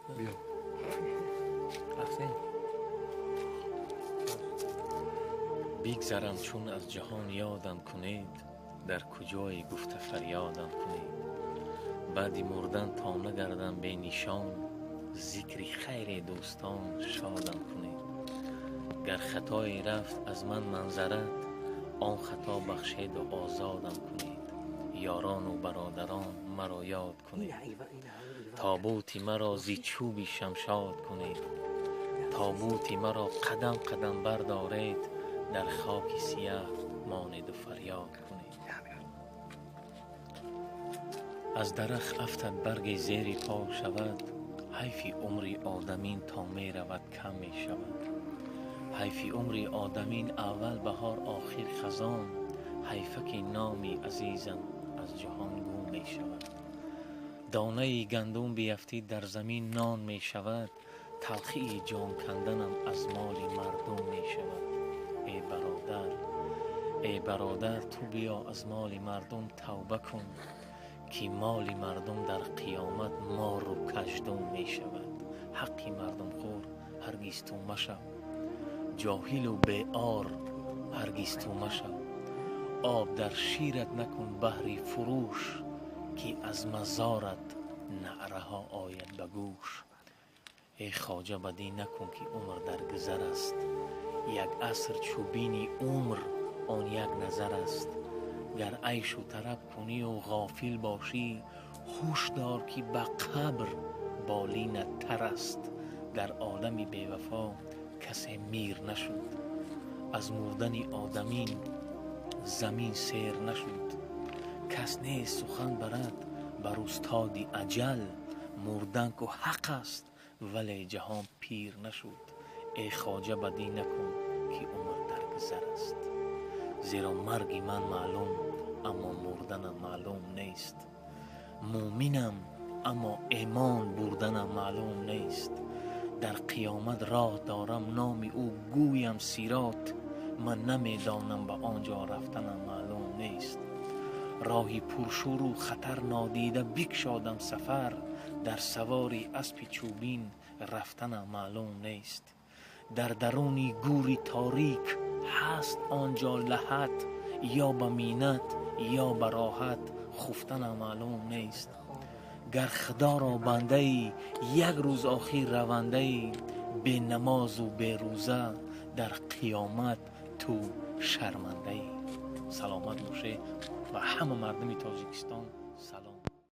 Биё. Рафтем. Бигзарам чун аз ҷаҳон ёдам кунед, дар куҷое гуфта фарёдам кунед. Баъди мурдан то нагардам бенишон, зикри хайре дӯстон шодам кунед. Гар хатое рафт аз ман манзарат, он хато бахшеду озодам кунед. Ёрону бародарон маро ёд кунед, тобути маро зи чӯби шамшод кунед. Тобути маро қадам қадам бардоред, дар хоки сияҳ монеду фарёд кунед. Аз дарахт афтад барге зери по шавад, ҳайфи умри одамин то меравад кам мешавад. Ҳайфи умри одамин аввал баҳор охир хазон, ҳайфа ки номи азизам аз ҷаҳон гум мешавад. Донаи гандум биафтид дар замин нон мешавад, талхии ҷон канданам аз моли мардум мешавад. Э бародар, э бародар, ту биё аз моли мардум тавба кун, ки моли мардум дар қиёмат мору каждум мешавад. Ҳаққи мардумхӯр ҳаргиз ту машав, ҷоҳилу беор ҳаргиз ту машав. Об дар шират накун баҳри фурӯш, ки аз мазорат наъраҳо ояд ба гӯш. Э хоҷа, бадӣ накун ки умр дар гузар аст, як аср чӯбини умр он як назар аст. Гар айшу тараб кунию ғофил бошӣ, ҳуш дор ки ба қабр болинат тар аст. Дар олами бевафо касе мир нашуд, аз мурдани одамин замин сер нашуд. Кас нест сухан барад бар устоди аҷал, мурдан ку ҳақ аст, вале ҷаҳон пир нашуд. Э хоҷа, бадӣ накун ки умр дар гузар аст, зеро марги ман маълум, аммо мурданам маълум нест. Мӯминам, аммо имон бурданам маълум нест. Дар қиёмат роҳ дорам номи ӯ гӯям сирот, ман намедонам ба он ҷо рафтанам маълум нест. Роҳи пуршӯру хатар нодида бикшодам сафар, дар савори аспи чӯбин рафтанам маълум нест. Дар даруни гӯри торик ҳаст он ҷо лаҳат, ё ба миннат ё ба роҳат хуфтанам маълум нест. Гар худоро бандаӣ як рӯз охир равандаӣ, бенамозу берӯза дар қиёмат ту шармандаӣ. Саломат бошед ва ҳама мардуми Тоҷикистон салом.